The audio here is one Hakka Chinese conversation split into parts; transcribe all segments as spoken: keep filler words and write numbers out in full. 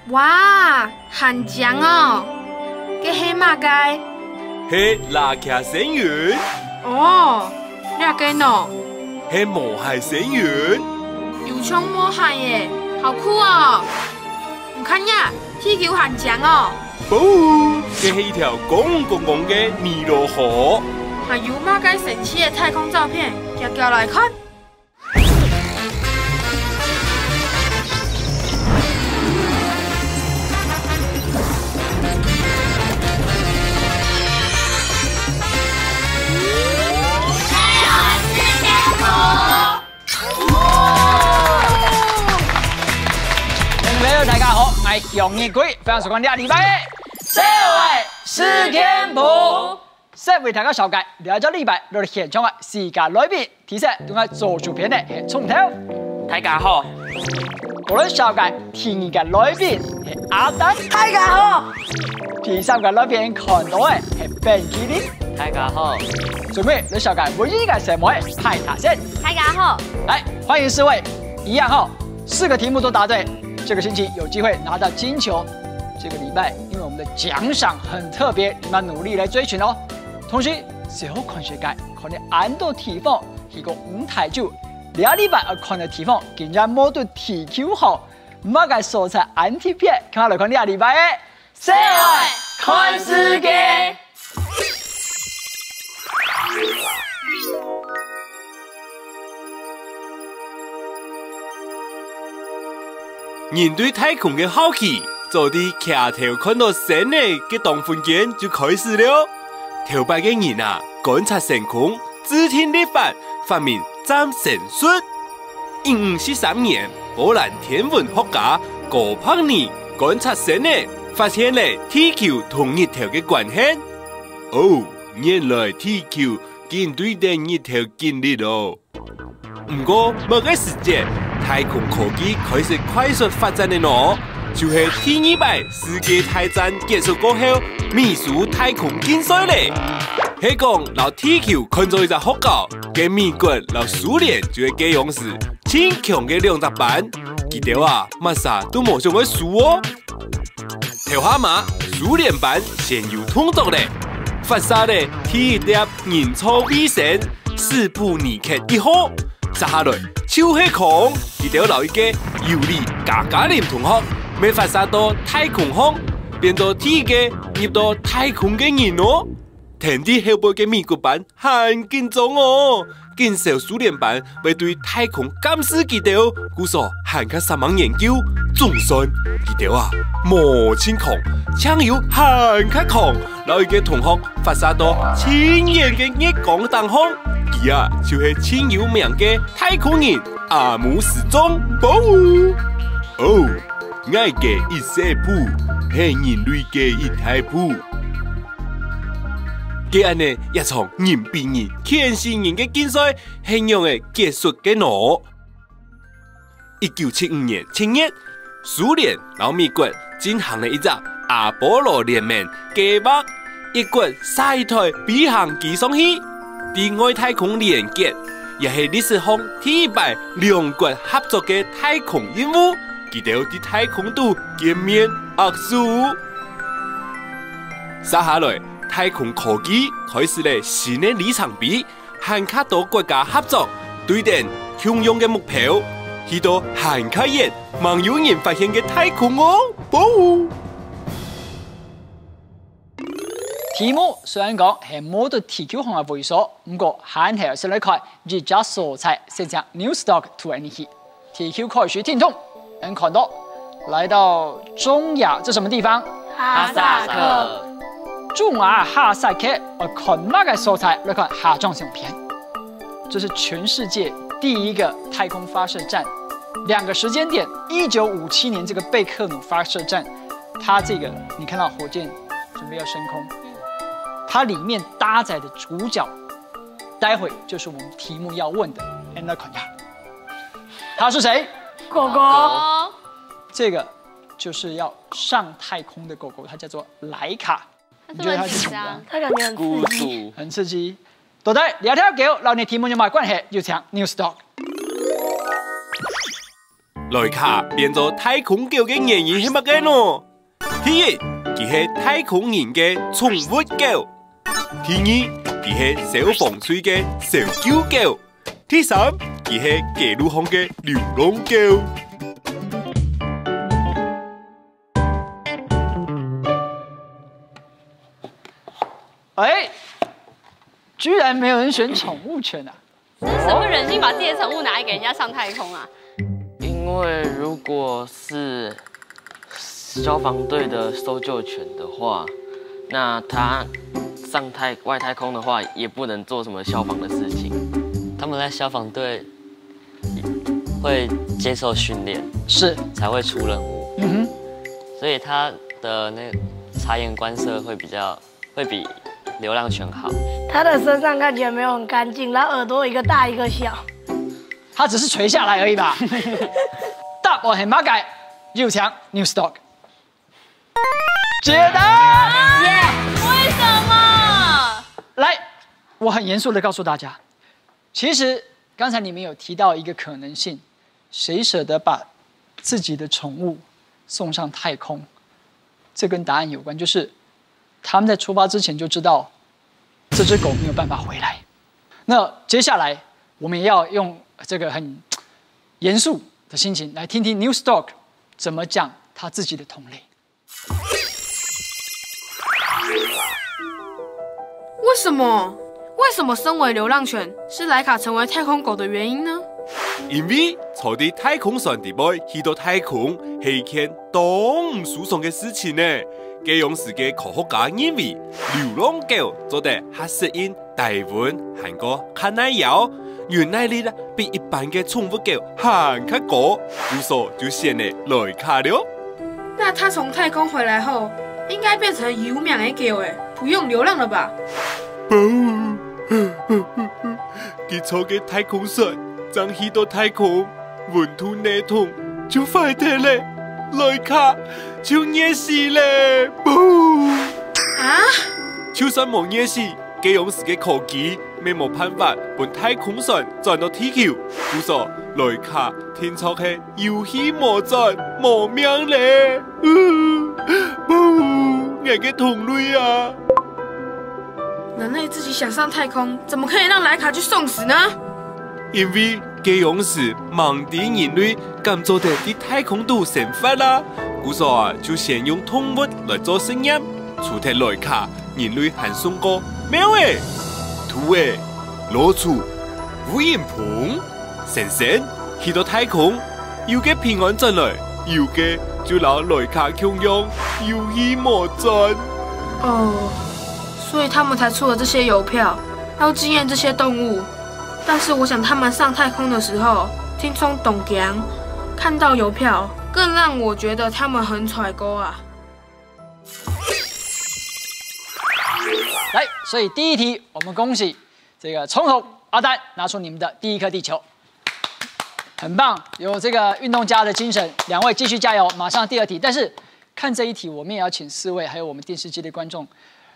哇，還靚哦！該係麼个？係拉卡星雲。哦，這个喏。係毛蟹星雲。有像毛蟹耶，好酷哦！你看呀，地球還靚哦！啵，該係一條光光光个尼羅河。還有麼个神奇个太空照片？遽遽來看！ 觀眾朋友，大家好，𠊎係楊日貴，歡迎收看這禮拜个《小愛時間簿》。先為大家紹介，這隻禮拜來到現場个四個來賓，第一，同𠊎做主持个係聰頭。大家好。過來紹介第二個來賓係阿丹。大家好。第三個來賓看到个係冰淇淋。大家好。最尾來紹介唯一个細妹派大仙。大家好。來，歡迎四位。一樣哈，四個題目都答對，這個星期有機會拿到金球。這個禮拜，因為我們的獎賞很特別，你們要努力來追尋哦。同時，小看世界，看你恁多地方，去過五大洲，這禮拜要看个地方，竟然無在地球項，麼个所在恁特別，看下來看這禮拜个 小愛看世界。人對太空个好奇，早在擎頭看到星仔个當瞬間就開始了。頭擺个人啊，觀察星空，制定曆法，發明占星術。 一五四三年，波蘭天文學家哥白尼觀察星仔，發現了地球同日頭个關係。哦，原來地球緊對等日頭緊俐哦！毋過，麼个時節，太空科技開始快速發展个呢？就係第二擺世界大戰結束過後，美蘇太空競賽咧。係講，摎地球看做一隻學校，該美國摎蘇聯就係該央時 盡強个兩隻班，佢兜啊，麼儕都無想愛輸哦。頭下嘛，蘇聯班先有動作咧，發射咧第一粒人造衛星斯普尼克一號，接下來就係講，佢兜摎一個尤里加加林同學，乜發射到太空項，變做第一個入到太空个人哦。 跈在後背个美國班還緊張哦，緊愁蘇聯班會對太空監視佢兜，故所還較煞猛研究。總算，佢兜啊，無盡強，淨有還較強，摎一個同學發射到盡遠个月光頂項。佢啊，就係盡有名个太空人阿姆斯壯。啵！哦， 𠊎个一細步，係人類个一大步。該恁呢，這場人比人、譴死人个競賽係仰仔結束个呢？一九七五年七月，蘇聯摎美國進行了一隻阿波羅聯盟計畫， 一國射一台飛行機上去，對外太空連結，也係歷史上第一擺兩國合作个太空任務。佢兜在太空肚見面握手。接下來，太空科技開始了新个里程碑，還較多國家合作，對等共樣个目標，去到還較遠、吂有人發現个太空哦！啵！ 題目雖然講係無在地球項个位所，毋過還係愛先來看一隻所在，先請Newstalk to N E去。地球開始停動，能看到，來到中亞，這什麼地方？哈薩克。中亞哈薩克，愛看麼个所在？來看下張相片。這是全世界第一個太空發射站。兩個時間點，一九五七年這個貝克努發射站，它這個你看到火箭 準備要升空。它裡面搭載的主角，待會就是我們題目要問的。哎，來看一下，他是誰？狗狗。這個就是要上太空的狗狗，它叫做萊卡。你覺得它是什麼樣？它感覺很刺激。很刺激。對不對？兩條狗，然後你題目有沒有關係？就這樣，Newstalk。萊卡變做太空狗个原因係麼个呢？第一，佢係太空人个寵物狗。第二，佢係消防隊个搜救狗。第三，佢係街路項个流浪狗。哎，居然没有人选宠物犬啊！这是什么人性，把自己的宠物拿来给人家上太空啊？因为如果是消防队的搜救犬的话，那它上太外太空的话，也不能做什么消防的事情。他们在消防队会接受训练，是，才会出任务，嗯哼，所以它的那察言观色会比较会比流浪犬好。它的身上看起来没有很干净，然后耳朵一个大一个小。它只是垂下来而已吧？答案係麼个？有请 News Dog 解答。为什么？来，我很严肃的告诉大家，其实刚才你们有提到一个可能性，谁舍得把自己的宠物送上太空？这跟答案有关，就是他们在出发之前就知道这只狗没有办法回来。那接下来我们也要用这个很严肃的心情来听听 News Dog 怎么讲他自己的同类。为什么？为什么身为流浪犬是莱卡成为太空狗的原因呢？因为坐在太空船底背去到太空，係一件当唔舒爽个事情呢。該央時个科学家认为，流浪狗做得較适应低温，還過較耐枵，忍耐力啊比一般个寵物狗還較高，故所就选了萊卡了。那它从太空回来后，应该变成有名的狗哎，不用流浪了吧？啵！佢坐个太空船正去到太空，溫度系統就壞忒了，萊卡就熱死了，啵！啊？就算無熱死，該央時个科技乜無辦法分太空船轉到地球，故所萊卡定著係 有去無轉，無命咧。啵，𠊎个同類啊！人類自己想上太空，怎么可以让莱卡去送死呢？因為該央時吂知人類敢做得在太空肚生活啊，故所啊就先用動物來做實驗，除忒萊卡，人類還送過貓仔、兔仔、老鼠、烏蠅蜂。 先生去到太空，有个平安轉來，有个就摎萊卡共樣有去無轉。哦，所以他们才出了这些邮票，要纪念这些动物。但是我想他们上太空的时候，听说当惊，看到邮票，更让我觉得他们很衰过啊。来，所以第一题我们恭喜这个从头阿丹拿出你们的第一颗地球，很棒，有这个运动家的精神，两位继续加油，马上第二题。但是看这一题，我们也要请四位还有我们电视机的观众，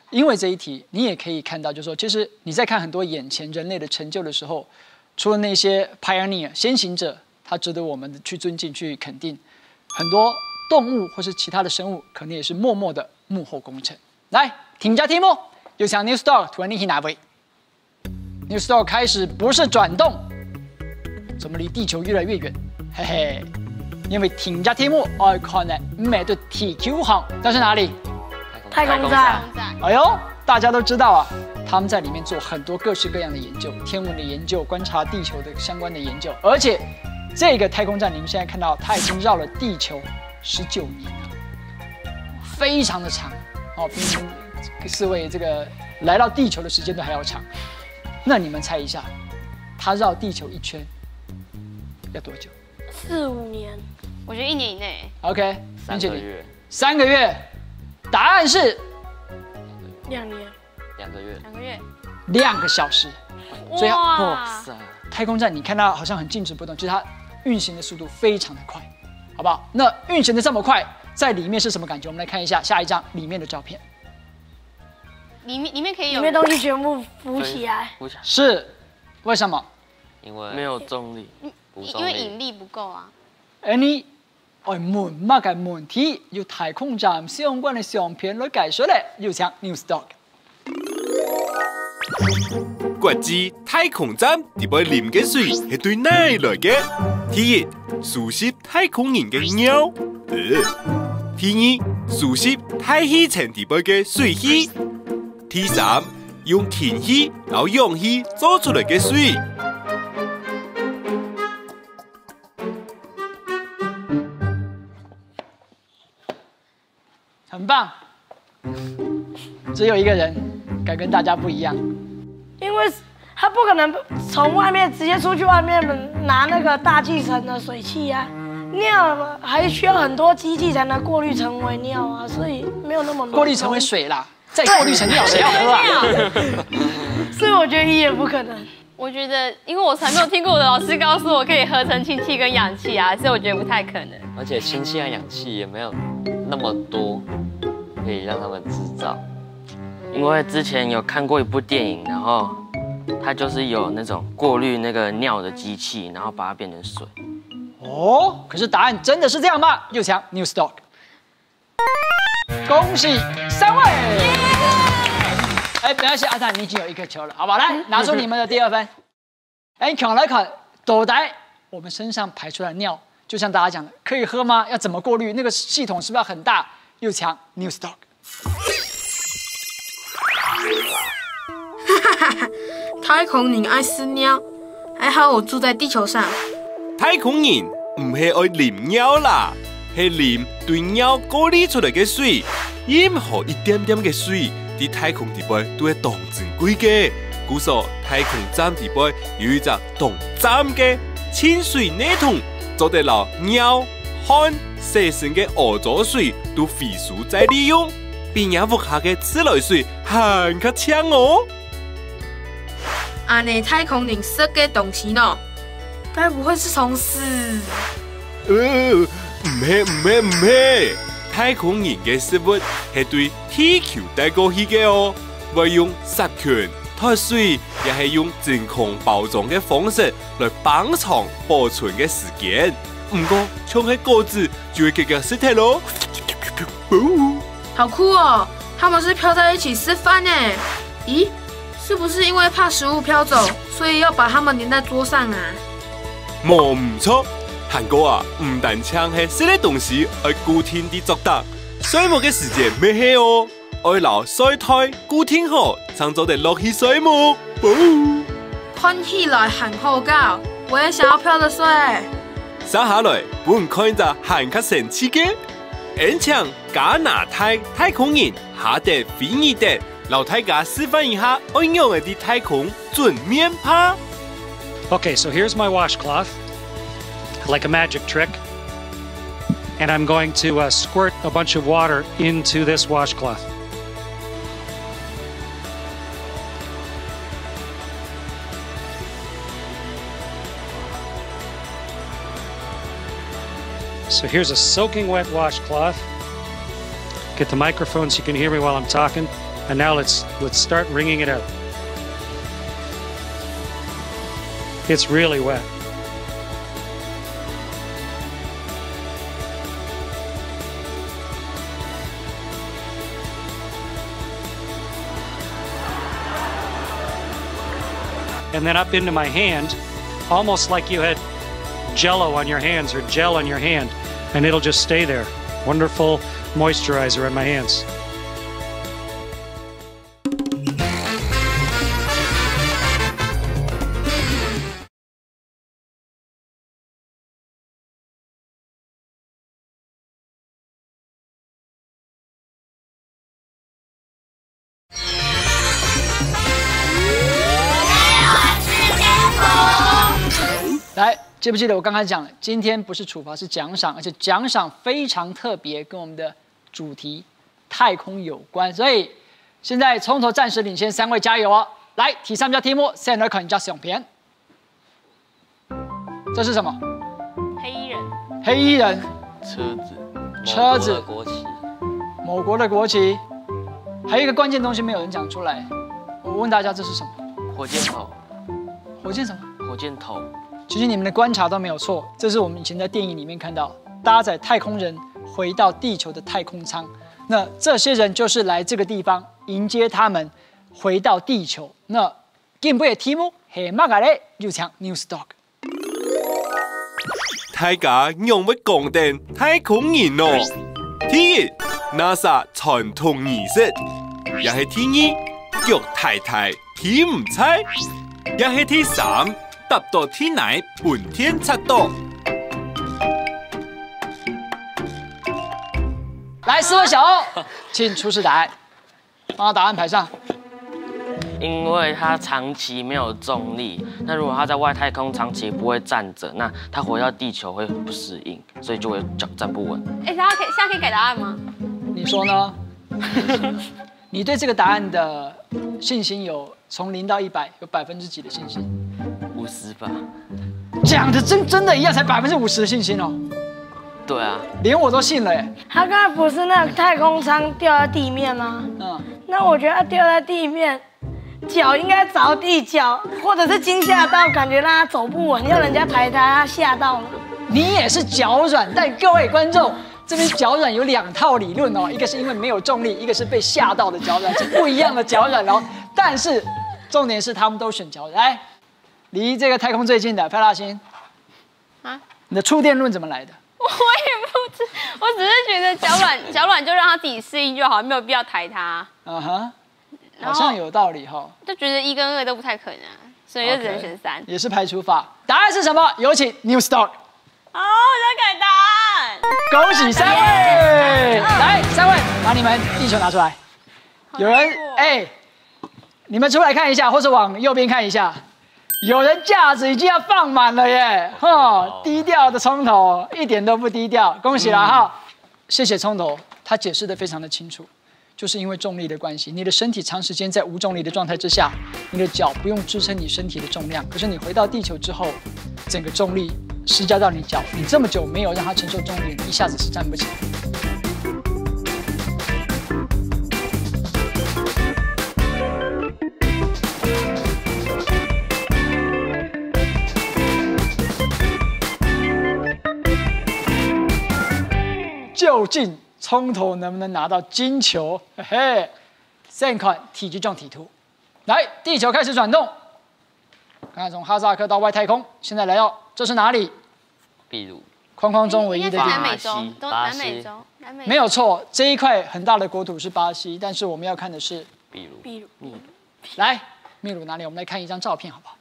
因为这一题你也可以看到，就是说，其实你在看很多眼前人类的成就的时候，除了那些 pioneer 先行者，他值得我们去尊敬、去肯定，很多动物或是其他的生物，可能也是默默的幕后功臣。来，听一下题目，有请 News Dog 突然立起哪位？ News Dog 开始不是转动，怎么离地球越来越远？嘿嘿，因为听一下题目，爱看的毋係對地球項，但是哪里？太空站。哎呦，大家都知道啊，他们在里面做很多各式各样的研究，天文的研究，观察地球的相关的研究，而且这个太空站，你们现在看到它已经绕了地球十九年了，非常的长哦，比四位这个来到地球的时间都还要长。那你们猜一下，它绕地球一圈要多久？四五年，我觉得一年以内。 OK，三个月，三个月，答案是两年，两个月，两个月。两个小时。所以它哇，塞，太空站你看它好像很静止不动，其实它运行的速度非常的快，好不好？那运行的这么快，在里面是什么感觉？我们来看一下下一张里面的照片。里面里面可以有里面东西全部浮起来。浮起来，是为什么？因为没有重力，因无重力，因为引力不够啊。恁呢，愛問麼个問題？有太空站相關个相片來解說咧，有請News Talk。國際太空站裡背啉个水係對哪來个？第一，收集太空人个尿。呃。第二，收集大氣層裡背个水氣。第三，用氫氣摎氧氣做出來个水。 很棒，只有一個人敢跟大家不一樣。因為他不可能從外面直接出去外面拿那個大氣層的水氣啊，尿還需要很多機器才能過濾成為尿啊，所以沒有那麼容易。過濾成為水啦，再過濾成尿，誰要喝啊？所以我覺得一也不可能。我覺得，因為我從來沒有聽過我的老師告訴我可以合成氫氣跟氧氣啊，所以我覺得不太可能。而且氫气和氧气也没有那么多可以让他们制造。因为之前有看过一部电影，然后它就是有那种过滤那个尿的机器，然后把它变成水。哦，可是答案真的是这样吗？又强News Talk。恭喜三位！哎，没关系，阿赞，你已经有一个球了，好不好？来，拿出你们的第二分。哎，抢来看，到底我们身上排出来的尿，就像大家讲的，可以喝吗？要怎么过滤？那个系统是不是要很大？又强News Talk。太空人爱屎尿，还好我住在地球上。太空人毋系爱啉尿啦，系啉对尿过滤出来个水。任何一点点个水，在太空底背都系当珍贵个。故所太空站底背有一只当赞个净水系统，做得摎尿、汗、洗身个屙糟水都回收再利用，比若屋下个自来水还较强哦。 恁呢太空人食个东西呢？该不会是虫屎？呃，毋系毋系毋系，太空人个食物系对地球带过去个哦，会用杀菌、脱水，也系用真空包装个方式来放长保存个时间。毋过，像系果子就会结结实实咯。好酷哦！他们是飘在一起吃饭呢。咦，是不是因为怕食物飘走，所以要把它们粘在桌上啊？冇唔错，韩国啊，唔单淨系食个东西爱固定地桌搭，睡目个时间乜系哦，爱摎睡袋固定好，正做得落去睡目。看起来很好搞，我也想要飘着睡。接下来，分看一只还较神奇个，恩请加拿大太空人哈德菲尼德，摎大家示范一下爱仰仔在太空准面帕。 Okay, so here's my washcloth, like a magic trick. And I'm going to uh, squirt a bunch of water into this washcloth. So here's a soaking wet washcloth. Get the microphone so you can hear me while I'm talking. And now let's let's start wringing it out. It's really wet. And then up into my hand, almost like you had jello on your hands or gel on your hand, and it'll just stay there. Wonderful moisturizer on my hands. 来，记不记得我刚才讲了，今天不是处罚，是奖赏，而且奖赏非常特别，跟我们的主题太空有关。所以现在冲头暂时领先三位，加油哦！来，第三道题目，先来看一下相片。这是什么？黑衣人。黑衣人，车子，车子某国的国旗，某国的国旗，还有一个关键东西没有人讲出来。我问大家，这是什么？火箭筒，火箭什么？火箭筒，其实你们的观察都没有错，这是我们以前在电影里面看到搭载太空人回到地球的太空舱。那这些人就是来这个地方迎接他们回到地球。那今晡日的题目是么个咧？有请 News Talk。大家仰會講等太空人哦？第一，NASA傳統儀式，也係第二，腳大大，地毋在，也係第三，踏到地泥分電掣到。来，四位小欧，请出示答案。 把答案排上。因为它长期没有重力，那如果它在外太空长期不会站着，那它回到地球会不适应，所以就会脚站不稳。哎，大家可以现在可以改答案吗？你说呢？你对这个答案的信心有从零到一百有百分之几的信心？五十吧。讲的真真的一样，才百分之五十的信心哦，对啊，连我都信了耶。他刚才不是那个太空舱掉在地面吗？嗯，那我觉得他掉在地面，脚应该着地，脚或者是惊吓到，感觉让他走不稳，要人家抬他，他吓到了。你也是脚软，但各位观众，这边脚软有两套理论哦，一个是因为没有重力，一个是被吓到的脚软，是不一样的脚软哦。但是重点是他们都选脚软。来，离这个太空最近的派大星，啊，你的触电论怎么来的？我也不知，我只是觉得脚软，脚软就让他自己适应就好，没有必要抬他。啊哈，然后好像有道理哈。就觉得一跟二都不太可能啊，所以就只能选三。也是排除法。答案是什么？有请 News Talk。哦，我要改答案。恭喜三位！来，三位，把你们地球拿出来。有人哎、你们出来看一下，或是往右边看一下。有人架子已经要放满了耶，哈，低调的葱头一点都不低调，恭喜了哈！谢谢葱头，他解释的非常的清楚，就是因为重力的关系，你的身体长时间在无重力的状态之下，你的脚不用支撑你身体的重量，可是你回到地球之后，整个重力施加到你脚，你这么久没有让它承受重力，你一下子是站不起来。 究竟葱头能不能拿到金球？嘿嘿，先看第一张题图。来，地球开始转动，刚才从哈萨克到外太空，现在来到这是哪里？秘鲁，框框中唯一的地方。应该是南美洲，巴西东南美洲，南美洲。没有错，这一块很大的国土是巴西，但是我们要看的是，秘鲁，秘鲁，来，秘鲁哪里？我们来看一张照片好不好？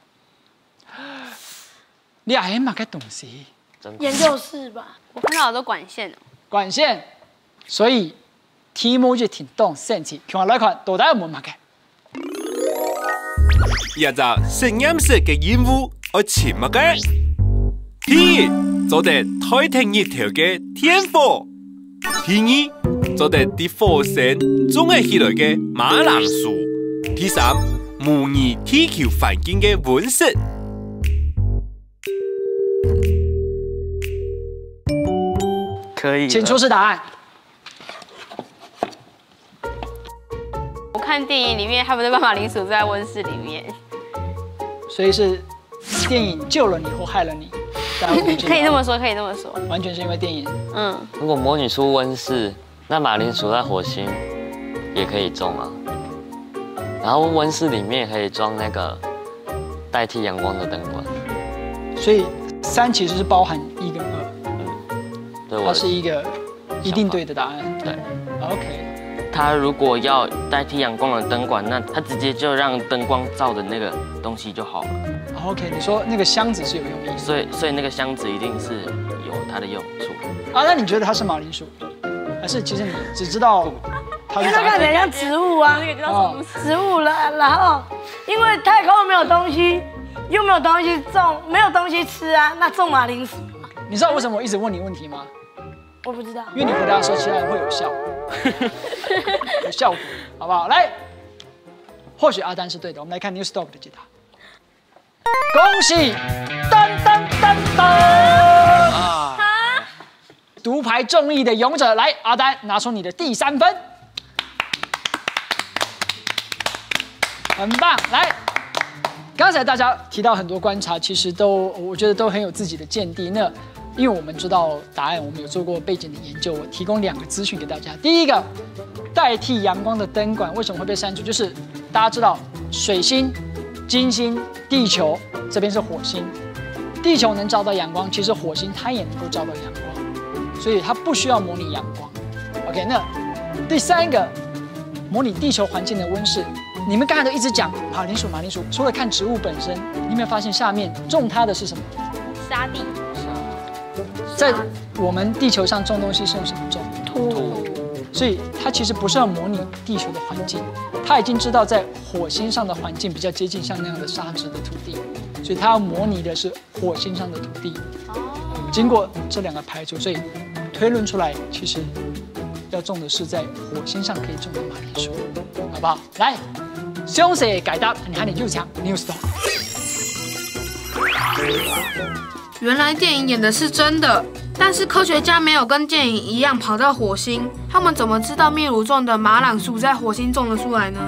你还么个东西？真研究室吧。我看到的都管线哦。管线，所以题目就挺动神奇。看来看到底有没有么个？一隻實驗室个任務愛尋麼个？第一，做得代替日頭个電火。第二，做得在火星種得起來个馬鈴薯。第三，模擬地球環境个溫室。可以了。请出示答案。我看电影里面，他们都把马铃薯种在温室里面。所以是电影救了你或害了你？大家不知道可以这么说，可以这么说。完全是因为电影。嗯，如果模拟出温室，那马铃薯在火星也可以种啊。然后温室里面也可以装那个代替阳光的灯管。所以三其实是包含一跟二，对，它是一个一定对的答案。对。 OK，它如果要代替阳光的灯管，那它直接就让灯光照的那个东西就好了。 OK，你说那个箱子是有用意思所以，所以那个箱子一定是有它的用处。啊？那你觉得它是马铃薯，还是其实你只知道它是那看起来像植物啊，那个叫什么？植物了，然后因为太空没有东西，又没有东西种，没有东西吃啊，那种马铃薯，你知道为什么我一直问你问题吗？我不知道。因为你回答的时候，其他人会有效，有效果，好不好？来，或许阿丹是对的，我们来看 News Talk 的解答。恭喜，噔噔噔噔！独排众议的勇者，来，阿丹拿出你的第三分，很棒，来。刚才大家提到很多观察，其实都我觉得都很有自己的见地。那因为我们知道答案，我们有做过背景的研究，我提供两个资讯给大家。第一个，代替阳光的灯管为什么会被删除？就是大家知道水星、金星、地球，这边是火星，地球能照到阳光，其实火星它也能够照到阳光，所以它不需要模拟阳光。OK，那第三个，模拟地球环境的温室，你们刚才都一直讲马铃薯，马铃薯，除了看植物本身，你有没有发现下面种它的是什么？沙地。在我们地球上种东西是用什么种？土。所以它其实不是要模拟地球的环境，它已经知道在火星上的环境比较接近像那样的沙质的土地，所以它要模拟的是火星上的土地。经过这两个排除，所以推论出来，其实要种的是在火星上可以种的马铃薯，好不好？来，詳细解答，你还得就讲 news 懂。原来电影演的是真的，但是科学家没有跟电影一样跑到火星，他们怎么知道秘鲁种的马铃薯在火星种得出来呢？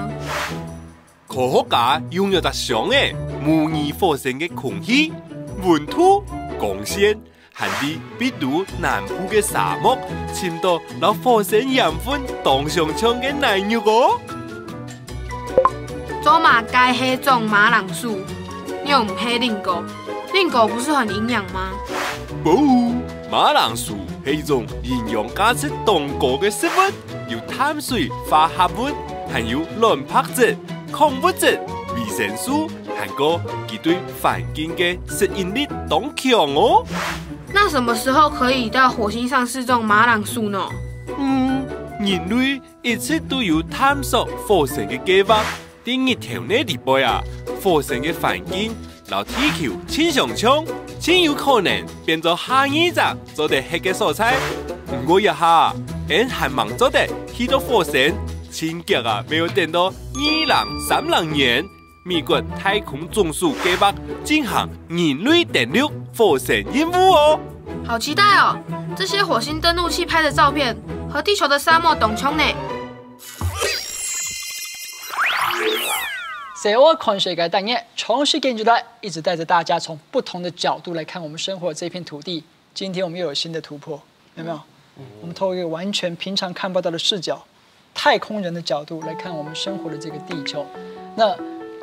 科学家用了只箱仔，模擬火星个空气、温度、光线，还在秘鲁南部个沙漠，寻到摎火星盐分當相像个奶肉哦。做麼个係種馬鈴薯，又毋係蘋果？蘋果不是很營養嗎？不，馬鈴薯係一種營養價值當高个食物，有碳水化合物，還有卵白質、礦物質、維生素，還過佢對環境个適應力當強哦。那什麼時候可以到火星上試種馬鈴薯呢？嗯，人類一直都有探索火星个計畫。在日頭个裡背啊，火星个環境摎地球盡相像，盡有可能變做下二隻做得歇个所在。毋過這下，𫣆還吂做得去到火星，盡遽啊，乜愛等到二零三零年，美國太空總署計畫進行人類登陸火星任務哦。好期待哦！這些火星登陸器拍的照片和地球的沙漠當像呢。細阿看世界單元，從世界就來，一直帶著大家從不同的角度來看我們生活的這片土地。今天我們又有新的突破，有沒有？我們透過一個完全平常看不到的視角，太空人的角度來看我們生活的這個地球。那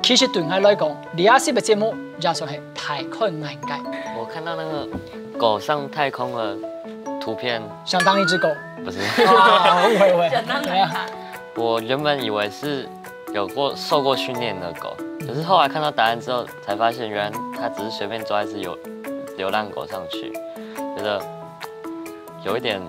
其實對𠊎來講，這集个節目也算係大開眼界。我看到那個狗上太空的圖片，想當一隻狗，不是，啊，誤會誤會，想當然啦。我原本以為是有過受過訓練的狗，可是後來看到答案之後，才發現原來它只是隨便抓一隻流流浪狗上去，覺得有一點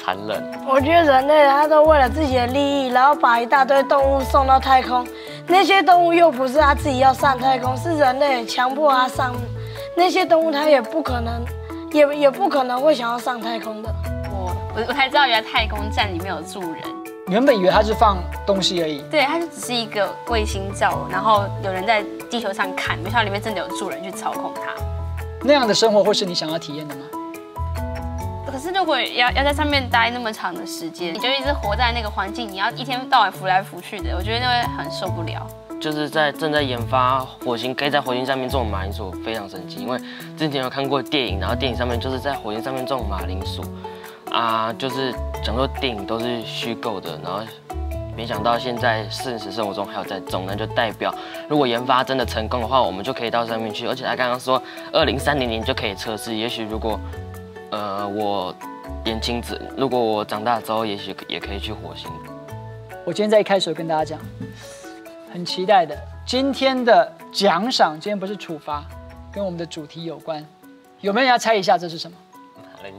殘忍。我覺得人類他都為了自己的利益，然後把一大堆動物送到太空，那些動物又不是他自己要上太空，是人類強迫他上。那些動物他也不可能，也也不可能會想要上太空的。我我我才知道，原來太空站裡面有住人。原本以為它是放東西而已，對，它就只是一個衛星罩，然後有人在地球上看，沒想到裡面真的有住人去操控它。那樣的生活會是你想要體驗的嗎？可是如果要要在上面待那麼長的時間，你就一直活在那個環境，你要一天到晚浮來浮去的，我覺得那會很受不了。就是在正在研發火星，可以在火星上面種馬鈴薯，我非常神奇。因為之前有看過電影，然後電影上面就是在火星上面種馬鈴薯啊，就是講說電影都是虛構的，然後沒想到現在現實生活中還有在種，那就代表如果研發真的成功的話，我們就可以到上面去。而且他剛剛說二零三零年就可以測試，也許如果呃我年輕子，如果我長大之後，也許也可以去火星。我今天在一開始有跟大家講，很期待的。今天的獎賞，今天不是處罰，跟我們的主題有關。有沒有人要猜一下這是什麼？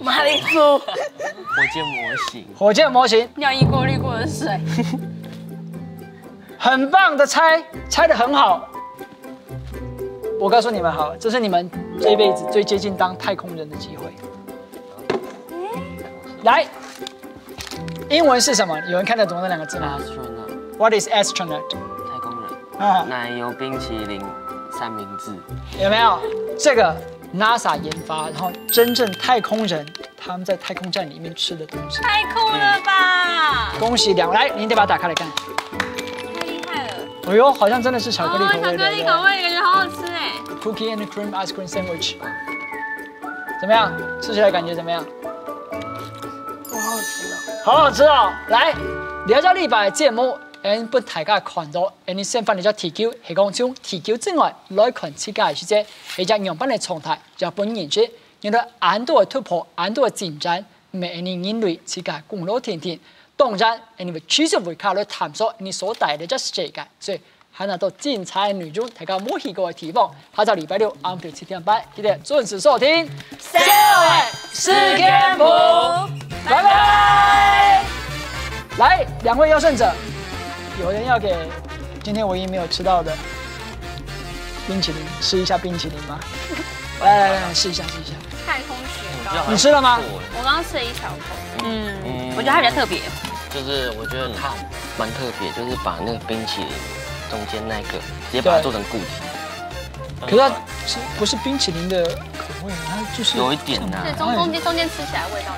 馬鈴薯，火箭模型，火箭模型，尿液過濾過的水。很棒的猜，猜得很好。我告訴你們好了，這是你們這一輩子最接近當太空人的機會。來，英文是什麼？有人看得懂那兩個字嗎？ Astronaut， What is astronaut？太空人，啊，奶油冰淇淋三明治。有沒有？這個NASA研發，然後真正太空人他們在太空站裡面吃的東西。太酷了吧！恭喜兩位，來，您得把它打開來看。太厲害了。哎呦，好像真的是巧克力口味的，哦，巧克力口味的感觉好好吃哎。对不对？Cookie and cream ice cream sandwich，怎么样？吃起来感觉怎么样？好好吃哦。好好吃哦！来，了解礼拜节目，俺分大家看到，俺生活里个地球，系讲从地球之外来看世界的时节，一只样般的状态，也分认识。因为俺多的突破，俺多的进展，毋系俺人类自家功劳天天。当然，俺会持续为大家来探索俺所在的这世界，所以还有多精彩的内容，大家无去过的地方，下周礼拜六暗晡七点半，记得准时收听。小爱时间部，拜拜。来，两位优胜者，有人要给今天唯一没有吃到的冰淇淋吃一下冰淇淋吗？来来来来，试一下试一下。太空雪糕，你吃了吗？我刚刚吃了一小口。嗯，我觉得它比较特别。就是我觉得它蛮特别，就是把那个冰淇淋中间那个直接把它做成固体。可是它是不是冰淇淋的口味啊？它就是有一点呐对，中中间中间吃起来味道。